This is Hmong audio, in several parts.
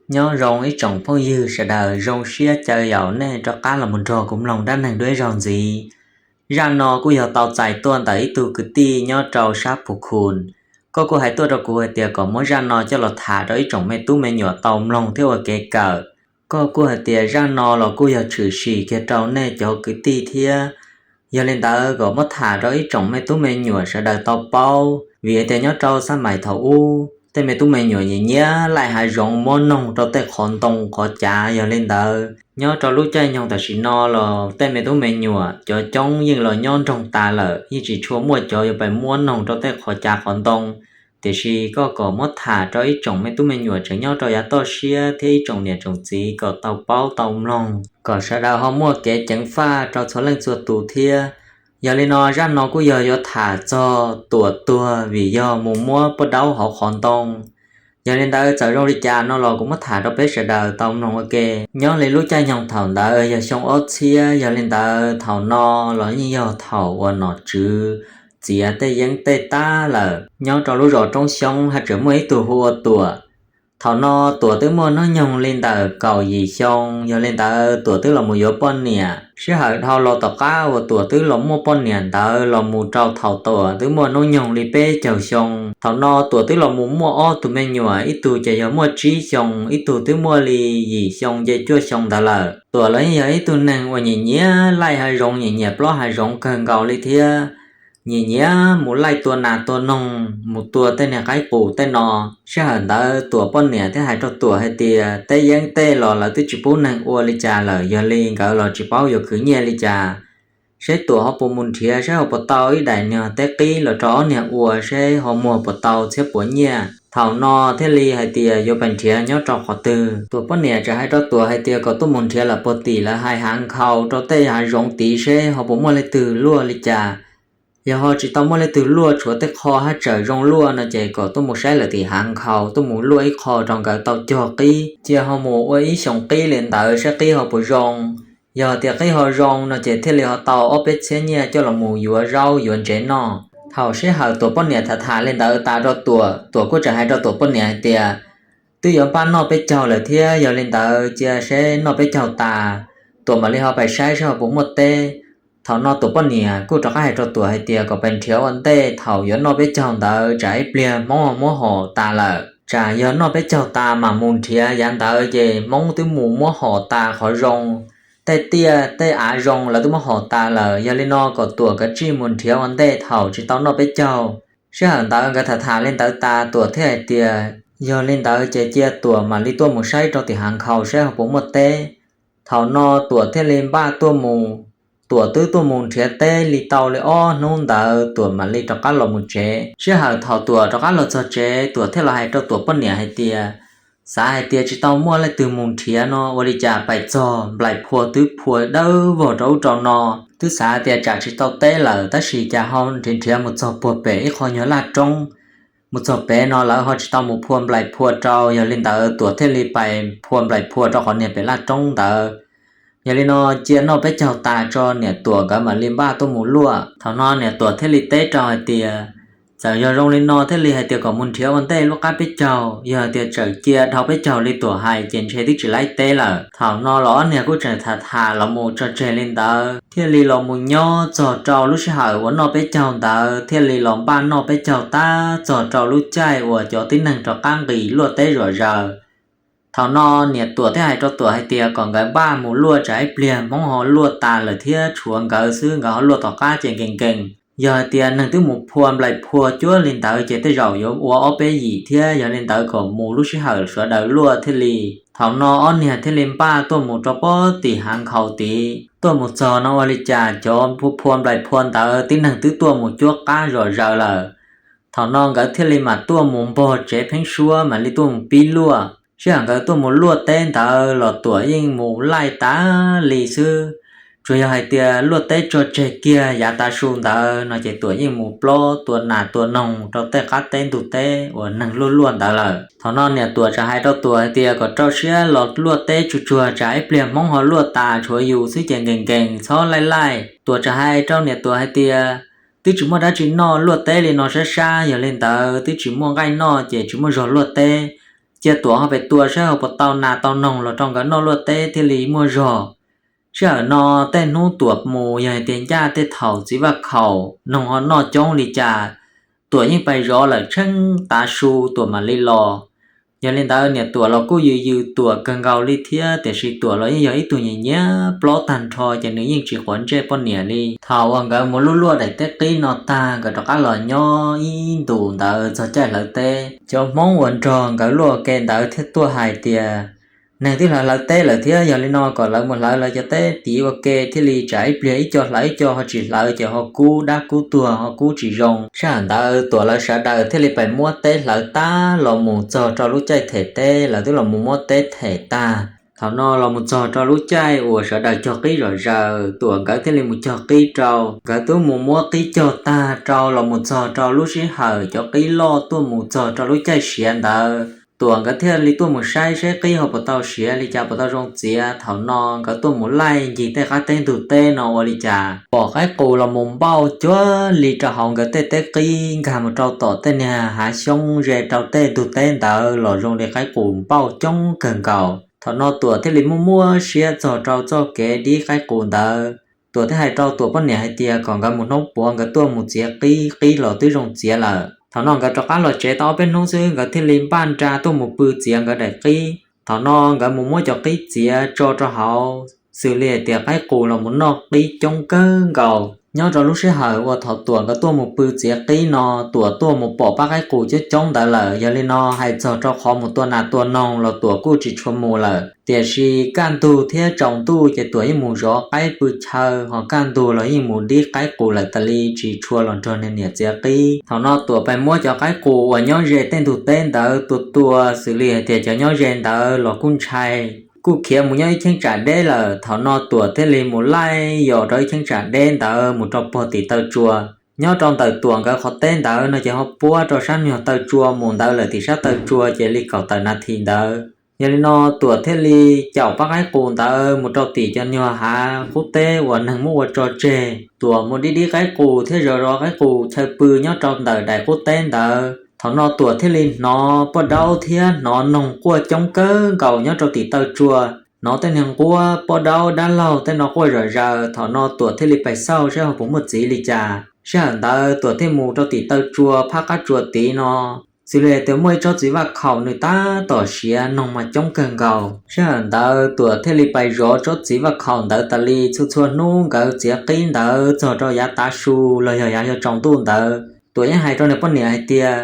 Nyob zoo ib tsoom phooj ywg sawv daws, zoo siab caw yaum nej rov qab los mus nrog kuv mloog dab neeg dua ib zaug ntxiv. Zaj no kuj yog tau txais tuaj ntawm ib tug kwv tij nyob rau sab Phu Khun. Koj kuj hais tuaj rau kuv hais tias kom muab zaj no coj los tham rau ib tsoom me tub me nyuam tau mloog thiab ua kev kawm. Koj kuj hais tias zaj no los kuj yog tshwm sim kiag rau nej cov kwv tij thiab. Yog li ntawd kom muab tham rau ib tsoom me tub me nyuam sawv daws tau paub, vim hais tias nyob rau xab mais thaum ub tej me tub me nyuam nyiam nyiam laij hav zoov muab noog rau tej qhov ntoo qhov cav. Yog li ntawd nyob rau lub caij nyoog tam sim no los tej me tub me nyuam cov coob yeej los nyob nroog tas lawm, yeej tsis tshua muaj cov yuav pais muab noog rau tej qhov cav qhov ntoo. Tiam sis koj kom muab tham rau ib tsoom me tub me nyuam tseem nyob rau yav toj siab thiab ib tsoom niam tsoom txiv kom tau paub tau mloog, kom sawv daws ho muaj kev ceev faj rau txhua leej txhua tus thiab. Yog li no zaj no kuj yog yuav tham txog Tuam tuag vim yog mus muab paj daub hauv qhov ntoo. Yog li ntawd txawm zoo li cas no los kuv muab tham rau peb sawv daws tau mloog ua ke. Nyob li lub caij nyoog thaum ntawd yog xyoo ob txhiab, yog li ntawd thaum no los yeej yog thaum uas nom tswv txiav tej yeeb tej tab lawm. Nyob rau lub zos Roob Xyoob haj tseem muaj ib tug hu ua Tuam. Thaum no Tuam twb muaj hnub nyoog li ntawm kaum yim xyoo, yog li ntawd Tuam twb los mus yuav poj niam. Sij hawm dhau los tom qab uas Tuam twb los muaj poj niam ntawd los mus rau thaum Tuam twb muaj hnub nyoog li peb caug xyoo. Thaum no Tuam twb los mus muaj ob tug me nyuam, ib tug ces yog muaj tsib xyoo, ib tug twb muaj li yim xyoo nce cuaj xyoo ntawd lawm. Tuam los yeej yog ib tug neeg uas nyiam nyiam laij hav zoov, nyiam nyiam plob hav zoov kawg nkaus li thiab. Nyiam nyiam mus laij tua nas tua noog, mus tua tej niag qaib qus tej no. Sij hawm ntawd Tuam poj niam thiaj hais rau Tuam hais tias teb yeeb tej los lawv twb tsis pub neeg ua li cas lawm, yog li nkawd los tsis paub yuav khwv nyiaj li cas. Seb Tuam ho puas mus nrhiav seb ho puas tau ib daim niag teb qib los rau ob niag ua seb ho muag puas tau txhiab puas nyiaj. Thaum no thiaj li hais tias yuav pais nrhiav nyob rau qhov twg. Tuam poj niam txawm hais rau Tuam hais tias kom tuaj mus nrhiav lawm puag tim lawv hais hav nkhaus rau tej hav zoov tid seb ho puas muaj leej twg luaj li cas. Yog ho tsis tau muaj leej twg luaj, tshuav tej qho haj tseem zoo luaj no ces kom tuaj mus saib lawm tim hav nkhaus, tuaj mus luaj ib qho rau nkawd tau cog qib, cia ho mus ua ib xyoos qib li ntawd saib qib ho puas zoo. Yog tias qib ho zoo no ces thiaj li ho tau ob peb txhiab nyiaj coj los mus yuav zaub yuav ntsev noj. Thaum sij hawm Tuam poj niam tham tham li ntawd tas rau Tuam, Tuam kuj txawm hais rau Tuam poj niam hais tias twb yuav npaj noj peb caug lawm thiab, yog li ntawd cia seb noj peb caug tas Tuam mam li ho pais saib seb ho puas muaj teb. Thaum no Tuam poj niam kuj rov qab hais rau Tuam hais tias kom pais nrhiav ua ntej, thaum yuav noj peb caug ntawd tsam ib pliag Hmoob ho muab hom tas lawm, tsam yog noj peb caug tas mam mus nrhiav yav ntawd ces Hmoob twb mus muab hom tas qhov zoo. Tej tiaj tej av zoo lawv twb muab hom tas lawm, yog li no kom Tuam kav tsij mus nrhiav ua ntej thaum tsis tau noj peb caug. Sij hawm ntawd nkawd tham tham li ntawd tas Tuam thiaj hais tias yog li ntawd ces cia Tuam mam li tuaj mus saib rau tim hav nkhaus saib ho puas muaj teb. Thaum no Tuam thiaj li npaj tuaj mus. Tuam twb tuaj mus nrhiav teb li tau li ob hnub ntawd Tuam mam li rov qab los mus tsev. Sij hawm thaum Tuam rov qab los txog tsev, Tuam thiaj los hais rau Tuam poj niam hais tias xav hais tias tsis tau muaj leej twg mus nrhiav no ua li cas pais txog nplaim phua twb phua dawb vog rau ub rau no. Twb xav tias tsam tsis tau teb lawm, tab sis cas ho nrhiav nrhiav mus txog puag pem ib qho nyuag laj roob. Mus txog pem no lawv ho tsis tau mus phua nplaim phua rau, yog li ntawd Tuam thiaj li pais phua nplaim phua rau qhov niag pem laj roob ntawd. Yog li no cia noj peb caug tas tso niam Tuam nkawd mam li npaj tuaj mus luaj. Thaum no niam Tuam thiaj li teb rau hais tias txawm yog zoo li no thiaj li hais tias kom mus nrhiav ua ntej lub qab peb caug, yog hais tias txawm cia dhau peb caug li Tuam hais ces ntshe twb tsis laib teb lawm. Thaum no los ob niag kuj tseem tham tham los mus tso tseg li ntawd, thiaj li los mus nyob txog rau lub sij hawm uas noj peb caug ntawd, thiaj li los npaj noj peb caug tab txog rau lub caij uas cov tib neeg rov qab nqis luaj teb zom zaws. Thaum no niam Tuam thiaj hais rau Tuam hais tias kom nkawd npaj mus luaj tsam ib pliag Hmoob ho luaj tas lawm thiab tshuav nkawd xwb, nkawd ho luaj tom qab ces nkees nkees. Yog hais tias neeg twb mus phua nplaim phua cuab li ntawd ces tej zaum yuav ua ob peb yim thiab, yog li ntawd kom mus lub sij hawm sawv daws luaj thiaj li. Thaum no ob niag thiaj li npaj tuaj mus rau pob tim hav nkhaus tid. Tuaj mus txog no ua li cas cov phua nplaim phua ntawd tib neeg twb tuaj mus cuab qab zom zaws lawm. Thaum no nkawd thiaj li mam tuaj mus npog tsev pheeb suab mam li tuaj mus pib luaj. Sij hawm nkawd tuaj mus luaj teb ntawd los Tuam yeej mus laij tas li xwb. Tsuas yog hais tias luaj teb tso tseg kiag yav tav su ntawd no ces Tuam yeej mus plob tua nas tua noog rau tej qab teb ntug teb uas neeg luaj luaj ntawd lawm. Thaum no niam Tuam txawm hais rau Tuam hais tias kom rau siab los luaj teb tsuag tsuag tsam ib pliag Hmoob ho luaj tas tshuav yus xwb ces nkees nkees txhob laij laij. Tuam txawm hais rau niam Tuam hais tias twb tsis muaj dab tsi noj, luaj teb li no sab sab, yog li ntawd twb tsis muaj nqaij noj ces tsis muaj zog luaj teb. Cia Tuam ho pes tua saib ho puas tau nas tau noog los rau nkawd noj luaj teb thiaj li muaj zog. Sij hawm no tej hnub Tuam mus yog hais tias ncaj tej thaum txiv Vaj Khaum noog ho noj coob li cas, Tuam yeej pais zov lawm tsheej tav su Tuam mam li los. Yog li ntawd niam Tuam los kuj yws yws Tuam kawg nkaus li thiab, tiam sis Tuam los yeej yog ib tug nyiam nyiam plob tag nrho ces nws yeej tsis quav ntsej poj niam li. Thaum uas nkawd mus luaj luaj daim teb qib no tag, nkawd rov qab los nyob ib ntus ntawd txog caij hlawv teb. Cov Hmoob uas nrog nkawd luaj ua ke ntawd thiaj tuaj hais tias, neeg twb hlawv hlawv teb lawm thiab, yog li no kom lawv mus hlawv lawv cov teb tid ua ke thiaj li tsam ib pliag ib co hlawv ib co ho tsis hlawv ces ho kub dab kub tuag ho kub tsis zoo. Sij hawm ntawd Tuam lawv sawv daws thiaj li pais muab teb hlawv tag los mus txog rau lub caij them teb, lawv twb los mus muab teb them tag. Thaum no los mus txog rau lub caij uas sawv daws cog qib zom zaws, Tuam nkawd thiaj li mus cog qib rau. Nkawd twb mus muab qib cog tag rau los mus txog rau lub sij hawm cov qib loj tuaj mus txog rau lub caij siav ntawd, Tuam nkawd thiaj li tuaj mus saib saib qib ho puas tau siav li cas puas tau zoo txiav. Thaum no nkawd tuaj mus laij ncig tej qab teb ntug teb no ua li cas pom qaib qus los mus npauj cuag li rau hauv nkawd tej teb qib nkag mus rau tom tej niag hav xyoob ze rau tej ntug teb ntawd los zoo li qaib qus npauj coob kawg nkaus. Thaum no Tuam thiaj li muaj muaj siab txog rau txoj kev dib qaib qus ntawd. Tuam thiaj hais rau Tuam poj niam hais tias kom nkawd mus hnub puav nkawd tuaj mus txiav qib, qib los twb zoo txiav lawm. Thaum no nkawd rov qab los tsev tau ob peb hnub xwb nkawd thiaj li npaj nra tuaj mus pw txiav nkawd daim qib. Thaum no nkawd mus muab cov qib txiav tso rau hauv, xws li hais tias qaib qus los mus noj qib coob kawg nkaus. Nyob rau lub sij hawm uas thaum Tuam nkawd tuaj mus pw txiav qib no, Tuam tuaj mus pom pab qaib qus coob coob ntawd lawm. Yog li no hais txog rau qhov mus tua nas tua noog los Tuam kuj tsis tshua mus lawm, tiam sis kaj ntug thiab tsaus ntuj ces Tuam yeej mus zov qaib pw chaw, ho kaj ntug los yeej mus dib qaib qus lawm tas li, tsis tshua los nrog niam txiav qib. Thaum no Tuam pais muab cov qaib qus uas nyob ze tej ntug teb ntawd tua tua, xws li hais tias cov nyob ze ntawd los kuj ntshai, kuj khiav mus nyob ib cheeb tsam deb lawm. Thaum no Tuam thiaj li mus laij yos rau ib cheeb tsam deb ntawd mus rau puag tim taw tsua. Nyob rau ntawm Tuam nkawd qhov teb ntawd no ces ho puab rau sab nyuag taw tsua mus ntawd lawm tim sab taw tsua ces li kaum tawm nas this ntawd. Yog li no Tuam thiaj li caum pab qaib qus ntawd mus rau tim cov nyuag hav qub teb uas neeg muab ua tso tseg. Tuam mus dib dib qaib qus thiab zov zov qaib qus chaw pw nyob rau ntawm daim qub teb ntawd. Thaum no Tuam thiaj li hnov poj daub thiab hnov noog quaj coob kawg nkaus nyob rau tim taw tsua. Hnov tej niag nquab poj daub dab laug tej no quaj zom zaws. Thaum no Tuam thiaj li pais xauj saib ho puas muaj txiv li cas. Sij hawm ntawd Tuam thiaj mus rau tim taw tsua phab qab tsua tid no, xws li tias muaj ib tsob txiv vaj khaum nws tab tom siav, noog mas coob kawg nkaus. Sij hawm ntawd Tuam thiaj li pais zov tsob txiv vaj khaum ntawd tas li. Txhua txhua hnub nkawd txiav qib ntawd txog rau yav tav su los yog yav yog tsaus ntuj ntawd, Tuam yeej hais rau nws poj niam hais tias,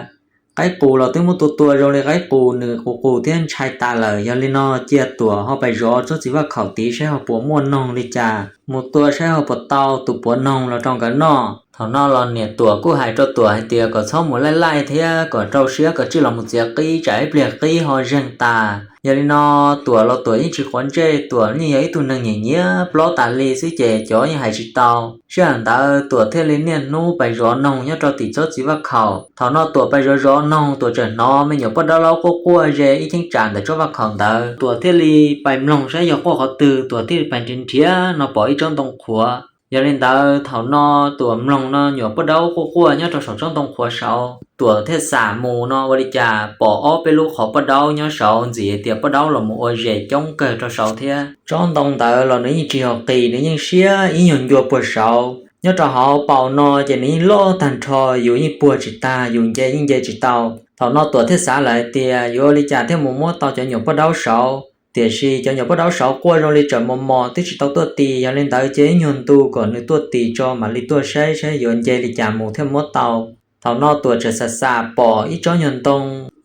qaib qus los twb muab tua tua zoo li qaib qus, nws qus qus thiab ntshai tas lawm. Yog li no cia Tuam ho pais zov tsob txiv vaj khaum tid saib ho puas muaj noog li cas, mus tua saib ho puas tau tus puav noog los rau nkawd noj. Thaum no los niam Tuam kuj hais rau Tuam hais tias kom txhob mus laij laij thiab kom rau siab kom tsij los mus txiav qib, tsam ib pliag qib ho zeeg tas. Yog li no Tuam los Tuam yeej tsis quav ntsej, Tuam yeej yog ib tug neeg nyiam nyiam plob tas li xwb ces cov yeej hais tsis tau. Sij hawm ntawd Tuam thiaj li niaj hnub pais zov noog nyob rau tim tsob txiv vaj khaum. Thaum no Tuam pais zov zov noog, Tuam txawm hnov me nyuam poj daub laub quaj quaj ze ib cheeb tsam ntawm tsob vaj khaum ntawd. Tuam thiaj li pais mloog saib yog quaj qhov twg, Tuam thiaj li pais nrhiav nrhiav no pom ib tsob ntoo qhuav. Yog li ntawd thaum no Tuam mloog no nyuam poj daub quaj quaj nyob rau saum tsob ntoo qhuav saud, Tuam thiaj xam mus no ua li cas pom ob peb lub qhov poj daub nyob saud, ntxim hais tias poj daub los mus ua zes coob kawg rau saud thiab. Tsob ntoo ntawd los nws yeej tsis yog qis, nws yeej siab ib nyuag ncua puag saud. Nyob rau hauv paus no ces nws yeej loj tag nrho, yus yeej puag tsis tag, yus nce yeej nce tsis tau. Thaum no Tuam thiaj xav lawm hais tias yuav ua li cas thiaj mus muab tau cov nyuam poj daub saud. Tiam sis cov nyuam poj daub saud quaj zoo li tseem mos mos twb tsis tau tuaj tis, yog li ntawd cia ib nyuag ntu kom nws tuaj tis tso mam li tuaj saib saib yuav nce li cas mus thiaj muab tau. Thaum no Tuam txawm xam xam pom ib tsob nyuag ntoo,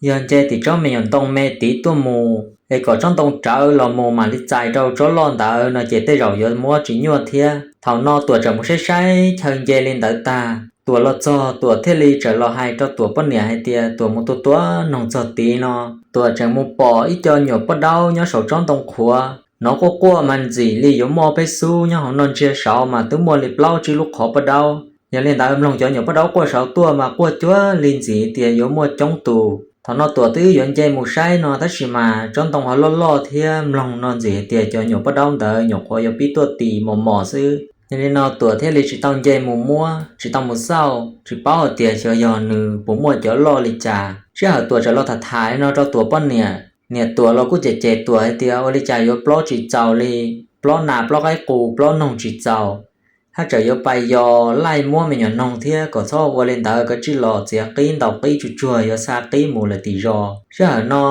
yog nce tim tsob me nyuam ntoo me tid tuaj mus es kom tsob ntoo rawv los mus mam li txais rau tsob loj ntawd no ces tej zaum yuav muab tsis nyuaj thiab. Thaum no Tuam txawm mus saib saib chaw nce li ntawd tag, Tuam los txog Tuam thiaj li txawm los hais rau Tuam poj niam hais tias Tuam mus tua tua noog txog tid no, Tuam tseem mus pom ib co nyuam poj daub nyob saum tsob ntoo qhuav. Hnov quaj quaj mas ntxim li yuav muaj peb xub nyob hauv no, ntsia saud mas twb muaj li plaub tsib lub qhov poj daub. Yog li ntawd mloog cov nyuam poj daub quaj saud tuaj mas quaj cuag li ntxim tias yuav muaj coob tus. Thaum no Tuam twb yuav nce mus saib no tab sis mas tsob ntoo ho loj loj thiab, mloog no ntxim hais tias cov nyuam poj daub ntawd nyuam qhuav yuav pib tuaj tis mos mos xwb. Yog li no Tuam thiaj li tsis tau nce mus muab, tsis tau mus xauj, tsis paub hais tias xyov yog nws puas muaj cov loj li cas. Sij hawm Tuam txawm los tham tham li no rau Tuam poj niam, Niam Tuam los kuj cem cem Tuam hais tias ua li cas yuav plob tsis txaus li, plob nas plob qaib qus plob noog tsis txaus, haj tseem yuav pais yos laij muab me nyuam noog thiab, kom txhob ua li ntawd, koj tsij los txiav qib ntaus qib tsuag tsuag yuav xa qib mus lawm tim zos. Sij hawm no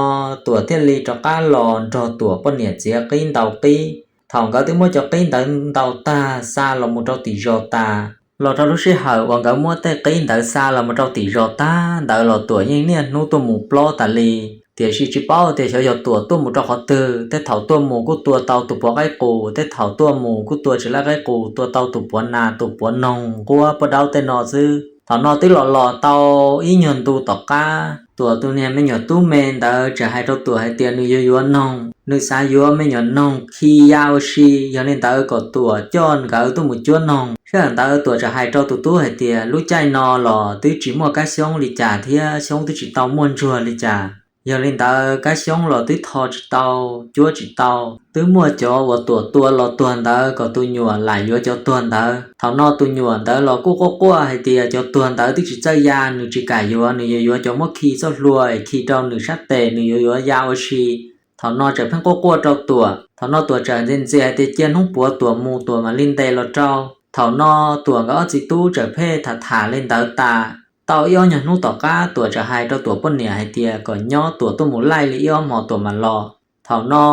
Tuam thiaj li rov qab los nrog Tuam poj niam txiav qib ntaus qib. Thaum nkawd twb muab cov qib ntawd ntaus tag xa los mus rau tim zos tas, los rau lub sij hawm uas nkawd muab tej qib ntawd xa los mus rau tim zos tag ntawd los Tuam yeej niaj hnub tuaj mus plob tas li. Tiam sis tsis paub tias xyov yog Tuam tuaj mus rau qhov twg, tej thaum tuaj mus kuj tua tau tus puav qaib qus, tej thaum tuaj mus kuj tua tsis laij qaib qus, tua tau tus puav nas tus puav noog nquab poj daub tej no xwb. Thaum no twb los los tau ib nyuag ntu tom qab, Tuam tus niag me nyuam tub me ntawd txawm hais rau Tuam hais tias nws yuav yuav noog, nws xav yuav me nyuam noog khi ya ua si, yog li ntawd kom Tuam coj nkawd tuaj mus cuab noog. Sij hawm ntawd Tuam txawm hais rau tus tub hais tias lub caij no los twb tsis muaj kab xyoob li cas thiab xyoob twb tsis tau muaj ntsuag li cas, yog li ntawd kab xyoob los twb tho tsis tau, cuab tsis tau. Twb muaj cov uas Tuam tua los tuag ntawd kom tus nyuam lam yuav cov tuag ntawd. Thaum no tus nyuam ntawd los kuj quaj quaj hais tias cov tuag ntawd twb tsis txawj ya, nws tsis kam yuav, nws yuav yuav cov muab khi txoj hlua es khi rau nws sab tes, nws yuav yuav ya ua si. Thaum no txawm pheej quaj quaj rau Tuam. Thaum no Tuam txawm ntxias ntxias hais tias cia hnub puav Tuam mus Tuam mam li ntes los rau. Thaum no Tuam nkawd ob txiv tub txawm pheej tham tham li ntawd tas, tau ib ob nyuag hnub tom qab Tuam txawm hais rau Tuam poj niam hais tias kom nyob Tuam tuaj mus laij li ib ob hmos Tuam mam los. Thaum no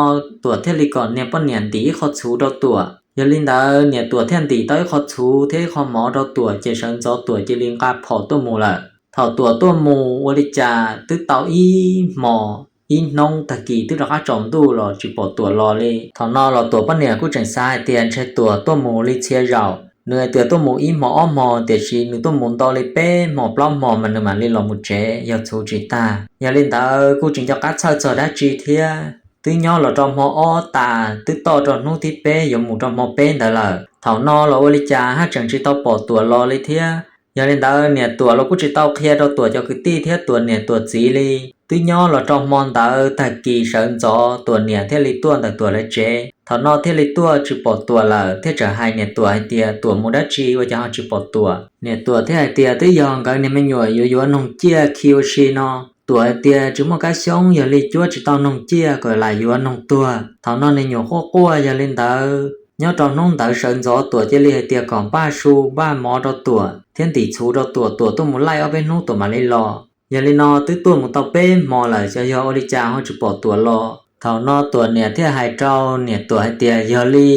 Tuam thiaj li kom niag poj niam ntim ib qho txhuv rau Tuam. Yog li ntawd niam Tuam thiaj ntim tau ib qho txhuv thiab ib qho mov rau Tuam, ces sawv ntxov Tuam cia li nqa phom tuaj mus lawm. Thaum Tuam tuaj mus ua li cas twb tau ib hmos ib hnub, tag kis twb rov qab tsaus ntuj los tsis pom Tuam los li. Thaum no los Tuam poj niam kuj tseem xav hais tias ntshe Tuam tuaj mus li txhia zaum, nws hais tias tuaj mus ib hmos ob hmos, tiam sis nws tuaj mus ntau li peb hmos plaub hmos mas nws mam li los mus tsev, yog txhuv tsis tag. Yog li ntawd kuj tsis nco qab txhawj txog dab tsi thiab. Twb nyob los rau hmo ob tas, twb toj rau hnub thib peb yuav mus rau hmo peb ntawd lawm. Thaum no los ua li cas haj tseem tsis tau pom Tuam los li thiab. Yog li ntawd niam Tuam los kuj tsis tau qhia rau Tuam cov kwv tij thiab Tuam niam Tuam txiv li. Twb nyob los rau hmo ntawd tag kis sawv ntxov Tuam niam thiaj li tuaj ntawm Tuam lawv tsev. Thaum no thiaj li tuaj tsis pom Tuam lawm, thiaj txawm hais niam Tuam hais tias Tuam mus dab tsi ua cas ho tsis pom Tuam. Niam Tuam thiaj hais tias twb yog nkawd niag me nyuam yuav yuav noog ciaj khi ua si no. Tuam hais tias tsis muaj kab xyoob, yog li cuab tsis tau noog ciaj kom lam yuav noog tuag. Thaum no niag nyuam quaj quaj, yog li ntawd nyob rau hnub ntawd sawv ntxov Tuam cia li hais tias kom npaj su npaj mov rau Tuam thiab ntim txhuv rau Tuam, Tuam tuaj mus laij ob peb hnub Tuam mam li los. Yog li no twb tuaj mus tau peb hmo lawm, xyov yog ua li cas ho tsis pom Tuam los. Thaum no Tuam niam thiaj hais rau niam Tuam hais tias yog li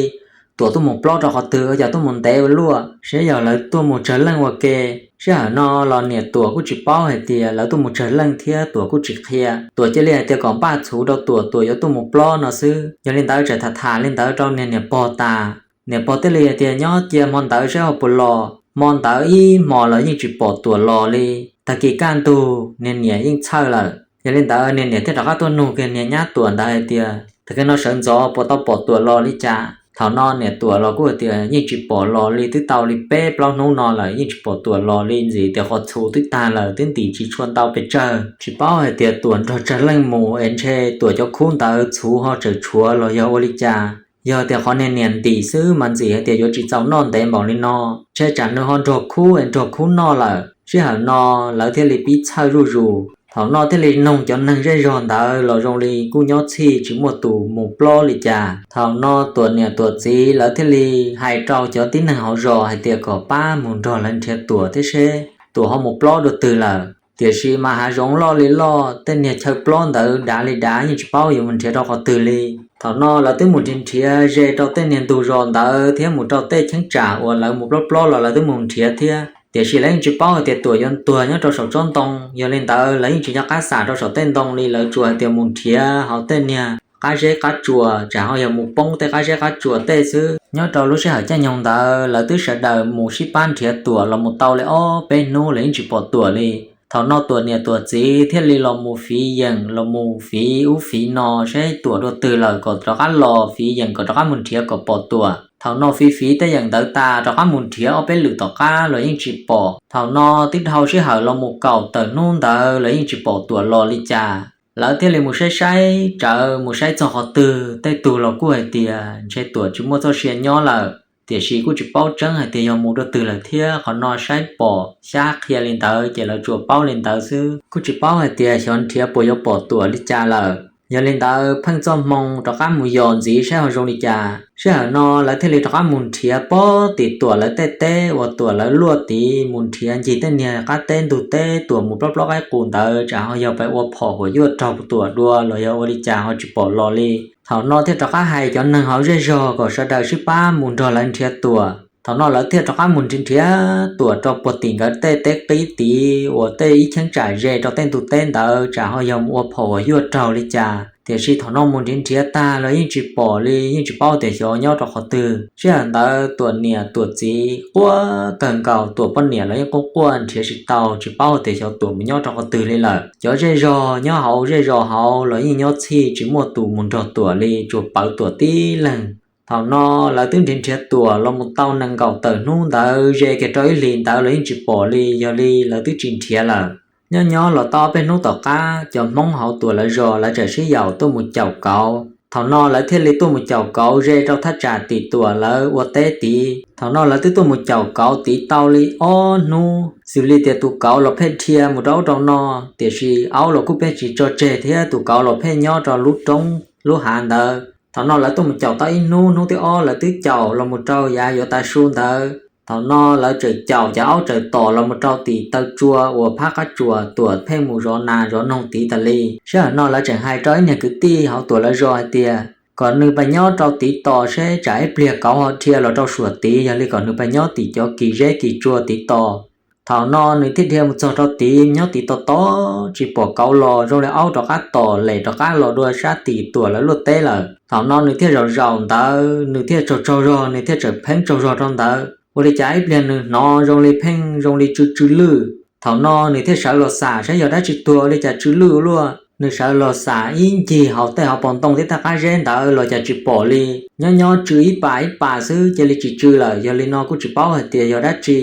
Tuam tuaj mus plob rau qhov twg, ua cas tuaj mus ntev ua luaj, seb yog lawv tuaj mus tsawg leej ua ke. Sij hawm no los niam Tuam kuj tsis paub hais tias lawv tuaj mus tsawg leej thiab Tuam kuj tsis qhia. Tuam cia li hais tias kom npaj txhuv rau Tuam, Tuam yuav tuaj mus plob no xwb. Yog li ntawd txawm tham tham li ntawd rau niag niam pog tas. Niam pog thiaj li hais tias nyob cia hmo ntawd seb ho puas los. Hmo ntawd ib hmos los yeej tsis pom Tuam los li. Tag kis kaj ntug niag niam yeej txhawj lawm. Yog li ntawd niag niam thiaj rov qab tuaj nug kiag niag nyab Tuam ntawd hais tias tag kis no sawv ntxov puas tau pom Tuam los li cas. Thaum no niam Tuam los kuj hais tias yeej tsis pom los li, twb tau li peb plaub hnub no lawm yeej tsis pom Tuam los li, ntxim tias qhov txhuv twb tag lawm, twb ntim tsis tshua ntau pes tsawg. Tsis paub hais tias Tuam nrog tsawg leej mus es ntshe Tuam cov khub ntawd txhuv ho tseem tshuav los yog ua li cas. Yog tias qhov niag niam ntim xwb mas ntxim hais tias yuav tsis txaus noj ntev npaum li no, ntshe tsam nws ho nrog khub es nrog khub noj lawm. Sij hawm no lawv thiaj li pib txhawj zuj zus. Thaum no thiaj li noog cov neeg zej zog ntawd los zoo li kuj nyob txhij tsis muaj tus mus plob li cas. Thaum no Tuam niam Tuam txiv lawv thiaj li hais rau cov tib neeg hauv zos hais tias kom pab mus nrog lawv nrhiav Tuam thiab seb Tuam ho mus plob dua twg lawm. Tiam sis mas hav zoov loj li loj, tej niag chaw plob ntawd dav li dav, yeej tsis paub yuav mus nrhiav rau qhov twg li. Thaum no lawv twb mus nrhiav nrhiav ze rau tej niag ntug zos ntawd thiab mus rau tej cheeb tsam uas lawv mus plob plob los lawv twb mus nrhiav thiab, tiam sis lawv yeej tsis paub hais tias Tuam yuav tuag nyob rau saum tsob ntoo. Yog li ntawd lawv yeej tsis nco qab xam rau saum tej ntoo li, lawv tsuas hais tias mus nrhiav hauv tej niag qab zeb qab tsuas, tsam ho yog mus poob tej qab zeb qab tsuas tej xwb. Nyob rau lub sij hawm caij nyoog ntawd lawv twb sawv daws mus sib pab nrhiav Tuam los mus tau li ob peb hnub, lawv yeej tsis pom Tuam li. Thaum no Tuam niam Tuam txiv thiaj li los mus fiv yeem, los mus fiv ub fiv no seb Tuam dua twg lawm kom rov qab los fiv yeem kom rov qab mus nrhiav kom pom Tuam. Thaum no fiv fiv tej yeem ntawd tas rov qab mus nrhiav ob peb lwm tom qab los yeej tsis pom. Thaum no twb dhau sij hawm los mus kaum tawm hnub ntawd los yeej tsis pom Tuam los li cas. Lawv thiaj li mus saib saib tsawv, mus saib txog qhov twg, tej tug los kuj hais tias ntshe Tuam tsis muaj txoj sia nyob lawm, tiam sis kuj tsis paub tseeb hais tias yog mus dua twg lawm thiab. Qhov no saib pom xyab qhia li ntawd ces lawv tsuas paub li ntawd xwb, kuj tsis paub hais tias xyov nrhiav puas yuav pom Tuam li cas lawm. Yog li ntawd pheej txoj hmoo rov qab mus yos ntxiv saib ho zoo li cas. Sij hawm no lawv thiaj li rov qab mus nrhiav pob tim Tuam lawv tej teb uas Tuam lawv luaj tid, mus nrhiav ncig tej niag qab teb ntug teb, Tuam mus plob plob qaib qus ntawd tsam ho yog pes ua phom huam yuaj raug Tuam dua los yog ua li cas ho tsis pom los li. Thaum no thiaj rov qab hais cov neeg hauv zej zog kom sawv daws sib pab mus nrog lawv nrhiav Tuam. Thaum no lawv thiaj rov qab mus nrhiav nrhiav Tuam rau puag tim nkawd tej teb qib tid uas tej ib cheeb tsam ze rau tej ntug teb ntawd tsam ho yog mus ua phom huam yuaj raug li cas. Tiam sis thaum no mus nrhiav nrhiav tag los yeej tsis pom li, yeej tsis paub tias xyov nyob rau qhov twg. Sij hawm ntawd Tuam niam Tuam txiv quaj kawg nkaus, Tuam poj niam los yeej quaj quaj nrhiav tsis tau, tsis paub tias xyov Tuam mus nyob rau qhov twg li lawm. Cov zej zog nyob hauv zej zos hauv los yeej nyob txhij tsis muaj tus mus nrog Tuam li, tsuas pawv Tuam tib leeg. Thaum no lawv twb nrhiav nrhiav Tuam los mus tau nees nkaum tawm hnub ntawd, ze kiag rau ib hlis ntawd los yeej tsis pom li, yog li lawv twb tsis nrhiav lawm. Nyob nyob los tau peb hnub tom qab, cov Hmoob hauv Tuam lawv zos lawv txawm sib yaum tuaj mus caum kauv. Thaum no lawv thiaj li tuaj mus caum kauv ze rau thaj tsam tim Tuam lawv ua teb tid. Thaum no lawv twb tuaj mus caum kauv tid tau li ob hnub, xws li tias tus kauv los pheej dhia mus rau ub rau no, tiam sis aub los kuj pheej tsis tso tseg thiab, tus kauv los pheej nyob rau lub roob lub hav ntawd. Thaum no lawv tuaj mus caum tau ib hnub, hnub thib ob lawv twb caum los mus rau yav yuav tav su ntawd. Thaum no lawv txawm caum cov aub txawm tom los mus rau tim taw tsua uas phab qab tsuas Tuam pheej mus zov nas zov noog tid tas li. Sij hawm no lawv tseem hais rau ib niag kwv tij hauv Tuam lawv zos hais tias kom nws pab nyob rau tid tos seb tsam ib pliag kauv ho dhia los rau suam tid, yog li kom nws pab nyob tim cov kis zeb kis tsua tid tos. Thaum no nws thiaj dhia mus txog rau tid, nyob tid tos tos tsis pom kauv los, zoo li aub rov qab tom lem rov qab los dua sab tim Tuam lawv luaj teb lawm. Thaum no nws thiaj zaum zaum ntawd, nws thiaj tsaug tsaug zog, nws thiaj tseem pheeb tsaug zog rau ntawd. Ua li cas ib pliag nws hnov zoo li pheej zoo li tsw tsw lwj. Thaum no nws thiaj sawv los xam saib yog dab tsi tuag ua li cas tsw lwj ua luaj. Nws sawv los xam ib ncig hauv tej hauv paus ntoo thiab tej qab zeb ntawd los cas tsis pom li. Nyob nyob tsw ib pas ib pas xwb cia li tsis tsw lawm, yog li no kuj tsis paub hais tias yog dab tsi.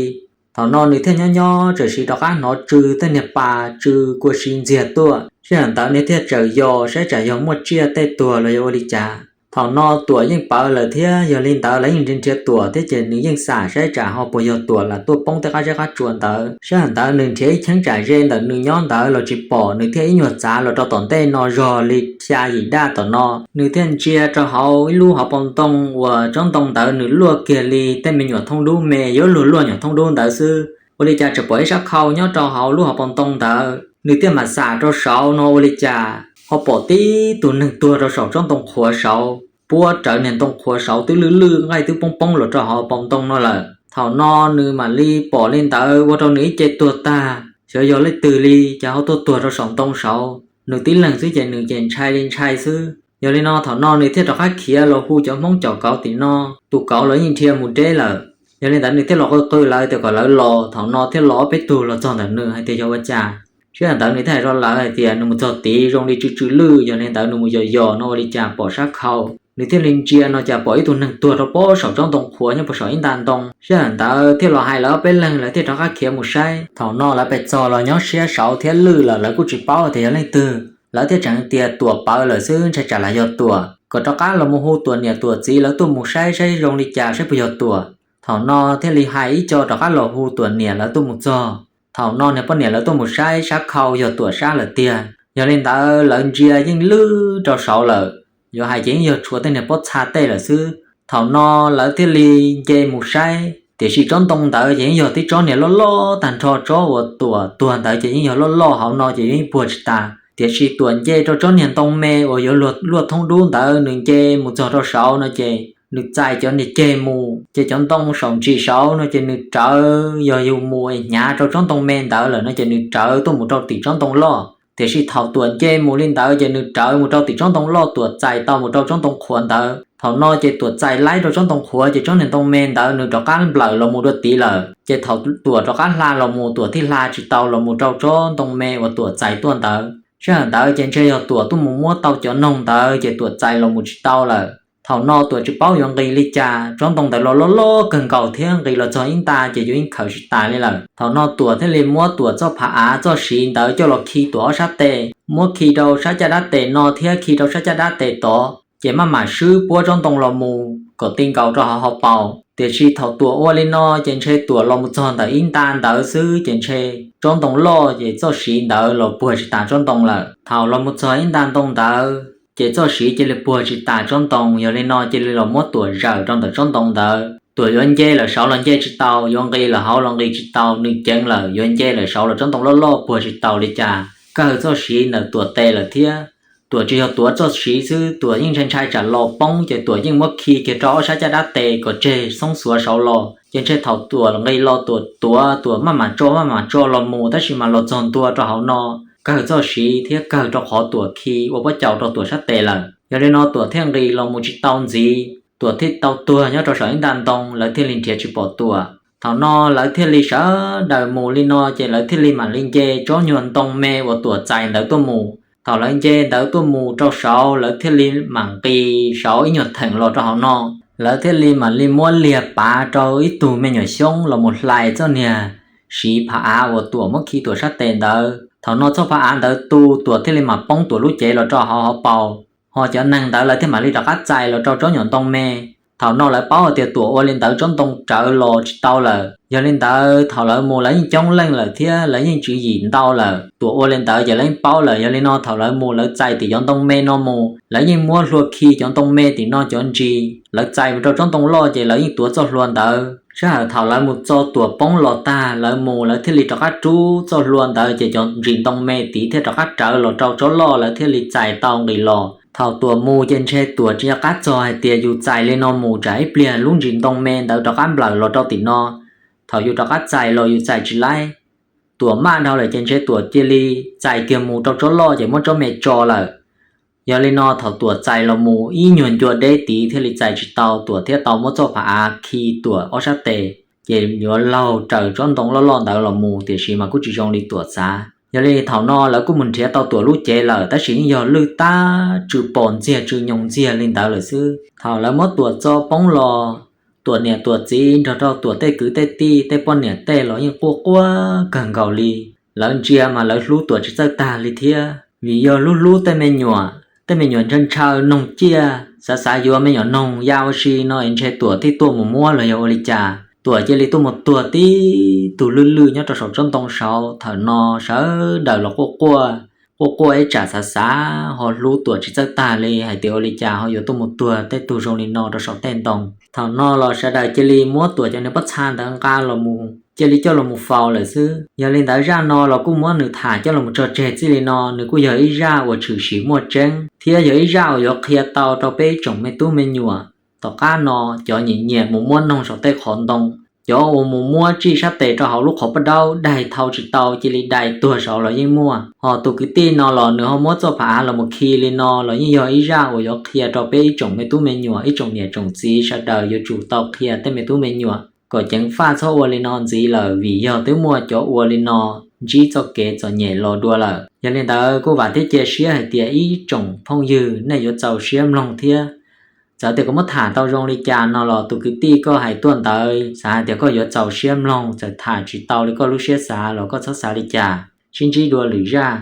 Thaum no nws thiaj nyob nyob txawm sis rov qab hnov tsw tej niag pas tsw kua si ntxiag tuaj. Sij hawm ntawd nws thiaj txawm yos saib tsam yog muaj tsiaj tej tuag los yog ua li cas. Thaum no Tuam yeej pawv lawm thiab, yog li ntawd lawv yeej nrhiav nrhiav Tuam thiab ces nws yeej xam saib tsam ho puas yog Tuam lam tuaj poob tej qab zeb qab tsua ntawd. Sij hawm ntawd nws nrhiav ib cheeb tsam ze ntawm nws nyob ntawd los tsis pom, nws thiaj ib nyuag txav los rau tom ntej no zog li xya yim daj tom no. Nws thiaj ntsia rau hauv ib lub hauv paus ntoo uas tsob ntoo ntawd nws luaj kiag li tej me nyuam thooj dub me, yuav luag luaj nyuam thooj dub ntawd xwb. Ua li cas tseem pom ib sab khau nyob rau hauv lub hauv paus ntoo ntawd. Nws thiaj mam xam rau saud no ua li cas ho pom tib tug neeg tuag rau saum tsob ntoo qhuav saud, puab rawv niag ntoo qhuav saud twb lwj lwj, nqaij twb poob poob los rau hauv paus ntoo no lawm. Thaum no nws mam li pom li ntawd ua rau nws ib ce tuag tag, xyov yog leej twg li cas ho tuaj tuag rau saum ntoo saud. Nws tib leeg xwb ces nws ces ntshai li ntshai xwb. Yog li no thaum no nws thiaj rov qab khiav los hu cov Hmoob caum kauv tim no, tus kauv los yeej dhia mus deb lawm. Yog li ntawd nws thiaj los qw qw lawv tias kom lawv los, thaum no thiaj los ob peb tug los txog ntawm nws hais tias yog ua cas. Sij hawm ntawd nws thiaj hais rau lawv hais tias nws mus txog tid zoo li tsw tsw lwj, yog li ntawd nws mus yos yos no ua li cas pom sab khau. Nws thiaj li ntsia no cas pom ib tug neeg tuag rau pob saum tsob ntoo qhuav nyob puag saum ib nta ntoo. Sij hawm ntawd thiaj los hais lawv ob peb leeg, lawv thiaj rov qab khiav mus saib. Thaum no lawv pes txog los nyob siab saud thiab lwj lawm, lawv kuj tsis paub tias yog leej twg. Lawv thiaj tseem tias Tuam pawv lawm xwb, ntshai tsam lam yog Tuam, kom rov qab los mus hu Tuam niam Tuam txiv lawv tuaj mus saib saib zoo li cas saib puas yog Tuam. Thaum no thiaj li hais ib co rov qab los hu Tuam niam lawv tuaj mus txog. Thaum no niag poj niam lawv tuaj mus saib sab khau yog Tuam sab lawm tiag. Yog li ntawd lawv ntsia yeej lwj rau saud lawm, yuav hais ces yeej yog tshuav tej niag pob txha tej lawm xwb. Thaum no lawv thiaj li nce mus saib, tiam sis tsob ntoo ntawd ces yeej yog tib tsob niag loj loj tag nrho, tsob uas Tuam tuag ntawd ces yeej yog loj loj, hauv no ces yeej puag tsis tas. Tiam sis Tuam nce rau tsob niag ntoo me uas yuav luaj thoob dub ntawd, nws nce mus txog rau saud no ces nws txais cov niag ceg mus, ces cov ntoo saum ntsis saud no ces nws rawv, yog yus mus es hnyav rau tsob ntoo me ntawd lawm no ces nws rawv tuaj mus rau tim tsob ntoo loj. Tiam sis thaum Tuam nce mus li ntawd ces nws rawv mus rau tim tsob ntoo loj, Tuam txais tau mus rau tsob ntoo qhuav ntawd. Thaum no ces Tuam txais laib rau tsob ntoo qhuav ces tsob niag ntoo me ntawd nws rov qab nplawm los mus dua tid lawm. Ces thaum Tuam rov qab hla los mus, Tuam thiaj hla tsis tau los mus rau tsob ntoo me uas Tuam txais tuaj ntawd. Sij hawm ntawd ces ntshe yog Tuam tuaj mus muab tau cov noog ntawd ces Tuam txais los mus tsis tau lawm. Thaum no Tuam tsis paub yuav nqis li cas, tsob ntoo ntawd los loj loj kawg nkaus thiab nqis los txog ib nta ces yuav yeej khaws tsis tas li lawm. Thaum no Tuam thiaj li muab Tuam txoj phav av txoj siv ntawd coj los khi Tuam ob sab tes, muab khi rau sab caj dab tes no thiab khi rau sab caj dab tes tod, ces maj mam swb puab tsob ntoo los mus kom ti nkaus rau hauv hauv paus. Tiam sis thaum Tuam ua li no ces ntshe Tuam los mus txog ntawm ib nta ntawd xwb ces ntshe tsob ntoo loj ces txoj siv ntawd los puag tsis tas tsob ntoo lawm. Thaum los mus txog ib nta ntoo ntawd ces txoj siv cia li puag tsis tas tsob ntoo. Yog li no cia li los muab Tuam zawm rau ntawm tsob ntoo ntawd. Tuam yuav nce lawm saud los nce tsis tau, yuav nqis lawm hauv los nqis tsis tau, nws ceev lawm, yuav nce lawm saud los tsob ntoo loj loj puag tsis tau li cas. Kawg txoj siv ntawm Tuam tes lawm thiab. Tuam tsis yog tuav txoj siv xwb, Tuam yeej ntshai ntshai tsam los poob ces Tuam yeej muab khi kiag rau ob sab caj dab tes kom tseg xoob xuav saud los. Ces ntshe thaum Tuam nqis los Tuam tuav, Tuam maj mam tso maj mam tso los mus, tab sis mas los txog ntua rau hauv no, kawg txoj siv thiab kawg rau qhov Tuam khi ua pob caus rau Tuam sab tes lawm. Yog li no Tuam thiaj nqis los mus tsis tau ntxiv, Tuam thiaj tau tuag nyob rau saum ib nta ntoo, lawv thiaj li nrhiav tsis pom Tuam. Thaum no lawv thiaj li sawv daws mus li no ces lawv thiaj li mam li nce tsob nyuag ntoo me uas Tuam txais ntawd tuaj mus. Thaum lawv nce ntawd tuaj mus rau saud, lawv thiaj li mam nqis saud ib nyuag theem los rau hauv no. Lawv thiaj li mam li muab liag pav rau ib tug me nyuam xyoob los mus hlais txoj niag siv phav av uas Tuam muab khi Tuam sab tes ntawd. Thaum no txoj phav av ntawd tu, Tuam thiaj li mam poob Tuam lub cev los rau hauv hauv paus. Ho cov neeg ntawd lawv thiaj mam li rov qab txais los rau tsob nyuag ntoo me. Thaum no lawv paub hais tias Tuam ua li ntawd tsob ntoo rawv los tsis tau lawm. Yog li ntawd thaum lawv mus lawv yeej coob leej lawm thiab lawv yeej tswv yim ntau lawm. Tuam ua li ntawd ces lawv yeej paub lawm. Yog li no thaum lawv mus lawv txais tim cov ntoo me no mus, lawv yeej muab hlua khi cov ntoo me tim no cov ntsis. Lawv txais mus rau tsob ntoo loj ces lawv yeej tuav txoj hlua ntawd. Sij hawm thaum lawv mus txo Tuam poob los tag, lawv mus lawv thiaj li rov qab rub txoj hlua ntawd ces cov ntsis ntoo me tid thiaj rov qab rawv los rau tsob loj, lawv thiaj li txais tau nqis los. Thaum Tuam mus ces ntshe Tuam tsis nco qab txog hais tias yus txais li no mus tsam ib pliag lub ntsis ntoo me ntawd rov qab nplawm los rau tim no. Thaum yus rov qab txais los yus txais tsis laib. Tuam maj dhau lawm ces ntshe Tuam cia li txais kiag mus rau tsob loj ces muab tsob me tso lawm. Yog li no thaum Tuam txais los mus ib nyuag ncua deb tid thiaj li txais tsis tau, Tuam thiaj tau muab txoj phav av khi Tuam ob sab tes, ces yuav laug raws tsob ntoo loj loj ntawd los mus, tiam sis mas kuj tsis zoo li Tuam xav. Yog li thaum no lawv kuj mus nrhiav tau Tuam lub cev lawm, tab sis yeej yog lwj tag tsw pos ntxiag tsw nyoos ntxiag li ntawd lawm xwb. Thaum lawv muab Tuam txo poob los, Tuam niam Tuam txiv nrog rau Tuam tej kwv tej tij tej poj niam tej los yeej quaj quaj kawg nkaus li. Lawv ntsia mas lawv hlub Tuam tsis txawj tag li thiab, vim yog hlub hlub tej me nyuam, tej me nyuam ntshaw ntshaw noog ciaj, xav xav yuav me nyuam noog ya ua si no es ntshe Tuam thiaj tuaj mus muab los yog ua li cas. Tuam cia li tuaj mus tuag tib tug lwj lwj nyob rau saum tsob ntoo saud. Thaum no sawv daws los quaj quaj, quaj quaj ib tsam xav xav ho hlub Tuam tsis txawj tag li hais tias ua li cas ho yuav tuaj mus tuag tej tug zoo li no rau saum tej ntoo. Thaum no los sawv daws cia li muab Tuam cov niag pob txha ntawd nqa los mus, cia li coj los mus faus lawm xwb. Yog li ntawd zaj no los kuj muab nws tham coj los mus tso tseg txij li no, nws kuj yog ib zaj uas tshwm sim muaj tseeb thiab yog ib zaj uas yuav qhia tau rau peb ib tsoom me tub me nyuam. Tom qab no cov nyiam nyiam mus muab noog saum tej qhov ntoo, cov uas mus muab tsij sab tes rau hauv lub qhov paj daub daig thau tsis tau cia li dai tuag saud los yeej muaj. Ho tus kwv tij no los nws ho muab txoj phav av los mus khi li no los yeej yog ib zaj uas yuav qhia rau peb ib tsoom me tub me nyuam, ib tsoom niam tsoom txiv sawv daws yuav tsum tau qhia tej me tub me nyuam kom ceev faj txhob ua li no ntxiv lawm, vim yog twb muaj cov ua li no ntsib txoj kev txom nyem los dua lawm. Yog li ntawd kuj vam thiab cia siab hais tias ib tsoom phooj ywg nej yuav txaus siab mloog thiab. Txawm tias kuv muab tham tau zoo li cas no los tus kwv tij koj hais tuaj ntawd xav hais tias koj yuav txaus siab mloog, txawm tham tsis tau li koj lub siab xav los koj txhob xav li cas, sib ntsib dua lwm zaj.